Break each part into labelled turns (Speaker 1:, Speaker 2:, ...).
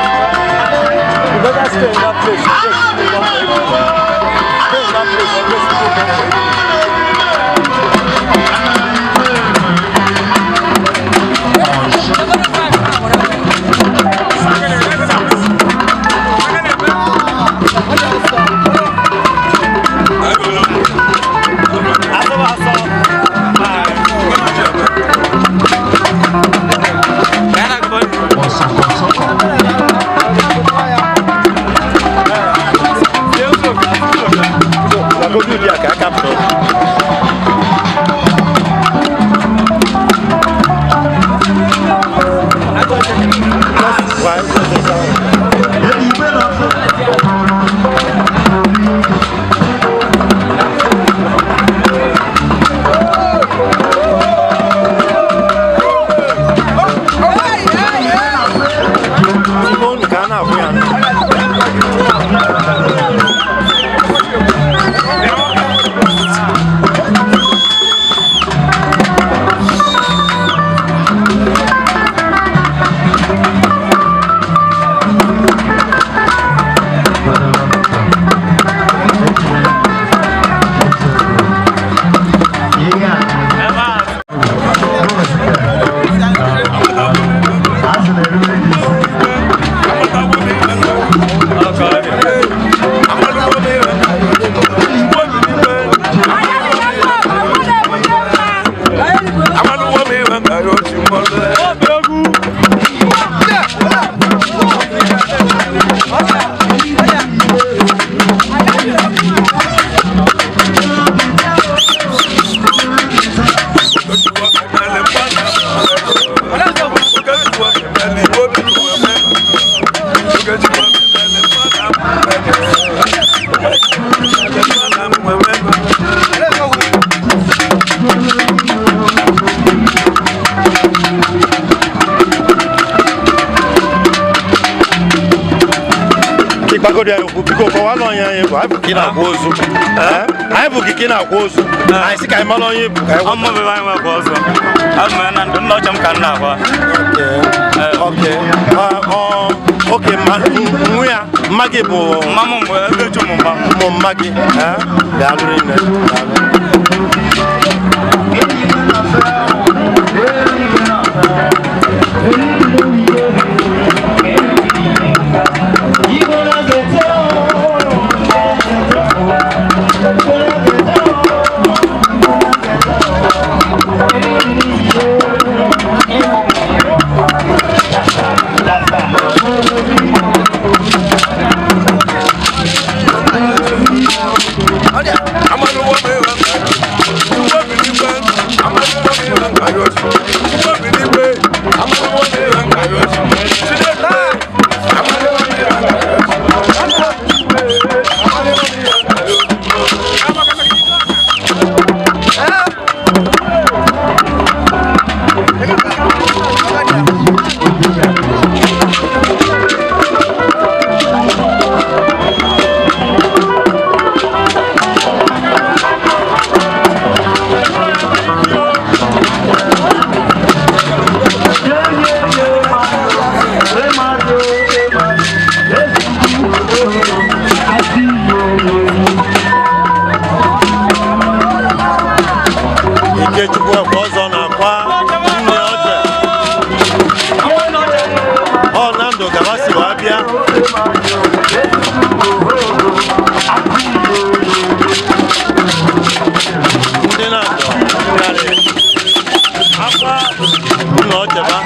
Speaker 1: You better stay in that place. In case people come for you. Stay in that place in case people come for you. Go do there, ka aka pụọ. Why? Phone ka a na-akwụ ya. Ịgbagodi anyị okwu, biko. Kọwalụ onye anyị bụ. Anyị bụ ka ị na-akwa ozu. Ee? Anyị bụ ka ị na-akwa ozu. Anyị sị ka anyị mara onye bụ ka anyị.
Speaker 2: Ọmụ bebe anyị nwekwa ọzọ. Abụ m na ndụ nna ọcha m ka m na-akwa.
Speaker 1: Okay. Okay, ma nwa ya, mma gị bụ?
Speaker 2: Mma m mgbe ebe echu m mma m.
Speaker 1: Ụmụ mma gị. Ee? Daalụ rinne. Daalụ. Ikechukwu ekwe ọzọ na-akwa nne ọje. Ọ na ndụ gaba si wee bịa. Ndị na-ndụ karịrị akwa nna ọcheba.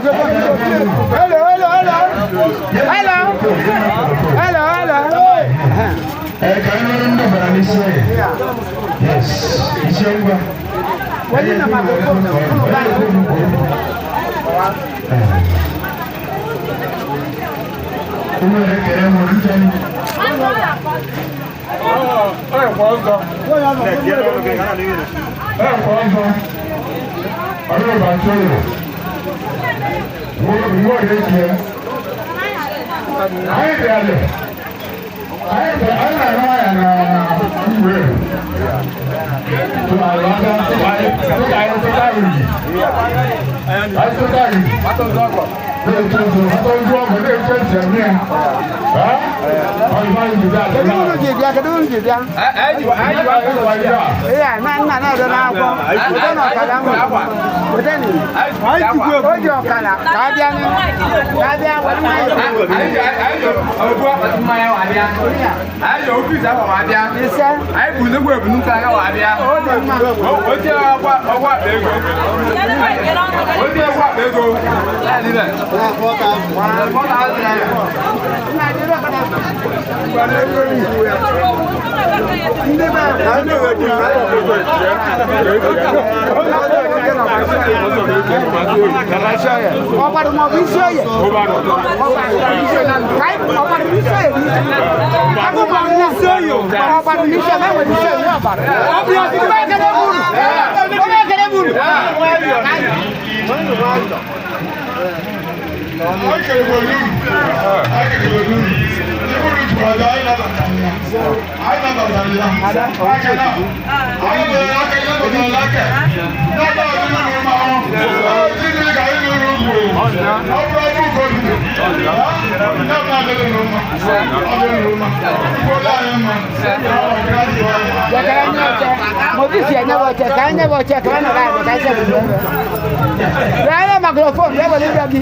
Speaker 3: Hello, hello, hello. Hello. Hello, hello.
Speaker 4: Ee, ka anyị nwere ndị bara n'isi anyị. Yes, isi ngwa.
Speaker 3: Onye na microphone, unu ba.
Speaker 4: Unu ekele m ndị m. Ekwa ọzọ. Ọrụ Bantoro. Nwa eke. Anyị bịara. Anyị bịara, anyị na-arụ ya na mgbe. Tụrụ anyị tụta uri. Anyị tụta uri. Na-eche ọgụ na-eche ntị eme ya.
Speaker 3: Kedu unu ji bịa? Kedu unu ji bịa? Iya, na nna na-edo n'akwụkwọ. Weta na ọkada nwere. Weta ni. O ji ọkada ka a bịa ni. Ka a bịa were nwayọọ. Ise. O dị mma. Nna dị ọkada. Ndị be ọgbara maọbụ isi oye. Ọgbara isi oye bụ isi. Ọgbara isi oye, enwere isi oye ọgbara. Ọba ekele buru. Ọba ekele buru. Jakara nye oche. Mobisi enye bụ oche, ka enye bụ oche, ka ọ nọrọ ala, ka ese bụ ebe. Bịa nye microphone, bịa were ịbịa gị.